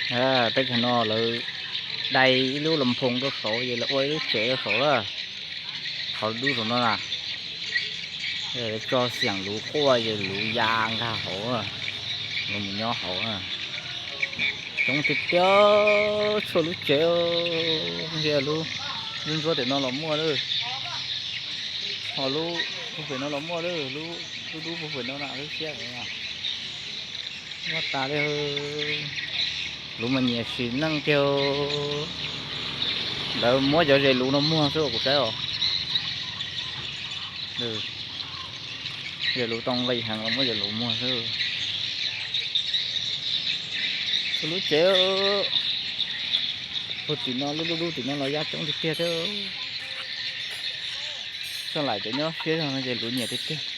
Teb chaws no lawv dai ib lub los phoo rau saud ces lawv ua ib lub tsev rau saud lawm. Qhov dub saum no na, lawv tso xiam luv quaj ces luv ya nkag hauv, luv mus nyob hauv. Coob tiag tiag, tshuav lub tsev, ntshe lub, lub ntsuab tim no los muaj lawm, ho lub puag pem no los muaj lawm, lub dub dub puag pem no na, lub siab muaj tas li. Luv mas nyiam sim neej tiag. Lawv muab cov zes luv no muag xwb kuv saib os. Zes luv tau nqis heev los muab zes luv muag xwb. Tshuav lub tsev, puag tim no lub dub dub tim no los ya coob tiag tiag thiab. Soj laim cov nyob siab zog no ces luv nyiam tiag tiag.